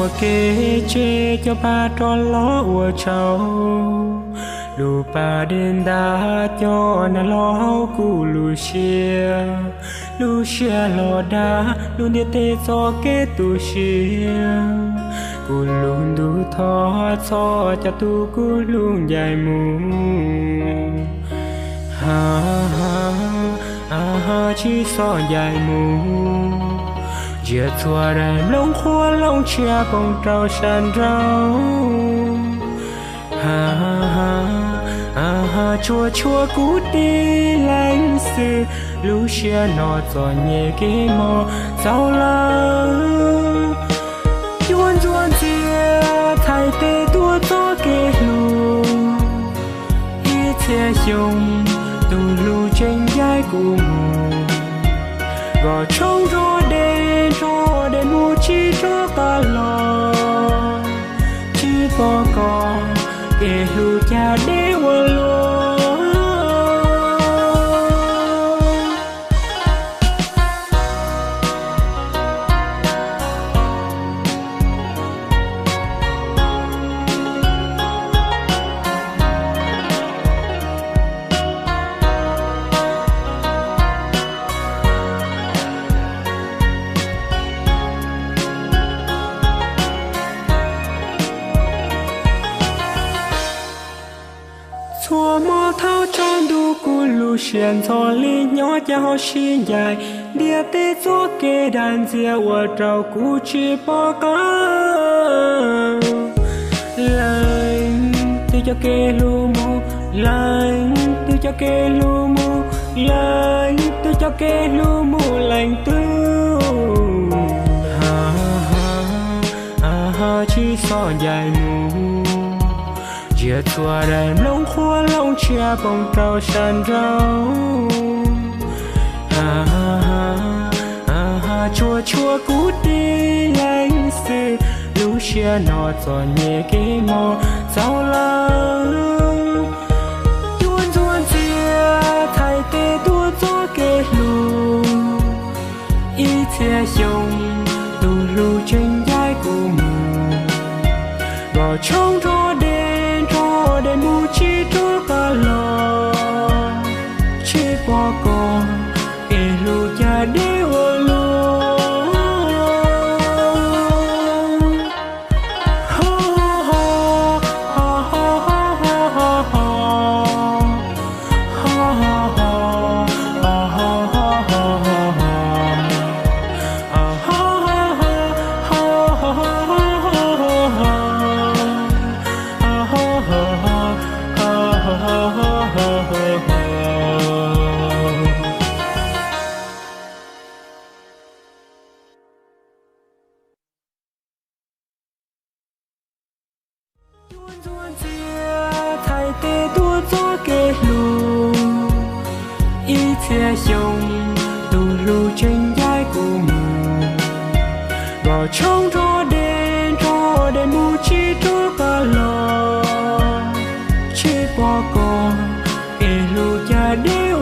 Kev tsev cov pab rov los ua tsaug, lub pas dej ntab cov nag los haub kuv lub siab. Lub siab los dag lub ntiaj teb txoj kev tu siab, kuv lub ntuj thov txhob coj tus kuv hlub ncaim mus. Ha, ha, tsis txhob ncaim mus, ntsia txhua daim nplooj qhuav loo tshiab poob rau sab nraud. Ha, ha, tsuas tshuav kuv tib leeg xwb, lub siab no txom nyem kev mob txaus lawm. Yuav ntxuav ntxias thaij tes tuaj txoj kev hlub, ib txhia xyoo tus hlub tseem ncaim kuv mus. Vos tshoob nrog dej, nrog dej mus tsis rov qab los, tsis pom koj, kev hlub cas deb ua luaj. Txhua hmo thaum tsaus ntuj kuv lub siab ntxhov li nyob cas ho sib ncaim, ntiaj teb txoj kev dag ntxias ua rau kuv tsis pom qab. Leej twg coj kev hlub mus, leej twg coj kev hlub mus, leej twg coj kev hlub mus leej twg. Ha, ha, tsis txhob ncaim mus, ntsia txhua daim nplooj qhuav loo tshiab poob rau sab nraud. Ha, ha, tsuas tshuav kuv tib leeg xwb, lub siab no txom nyem kev mob txaus lawm. Yuav ntxuav ntxias thaij tes tuaj txoj kev hlub, ib txhia xyoo tus hlub tseem ncaim kuv mus. Vos tshoob nrog dej, nrog dej mus tsis rov qab los, tsis pom koj, kev hlub cas deb ua luaj. Yuav ntxuav ntxias thaij tes tuaj txoj kev hlub, ib txhia xyoo tus hlub tseem ncaim kuv mus. Vos tshoob nrog dej, nrog dej mus tsis rov qab los, tsis pom koj, kev hlub cas deb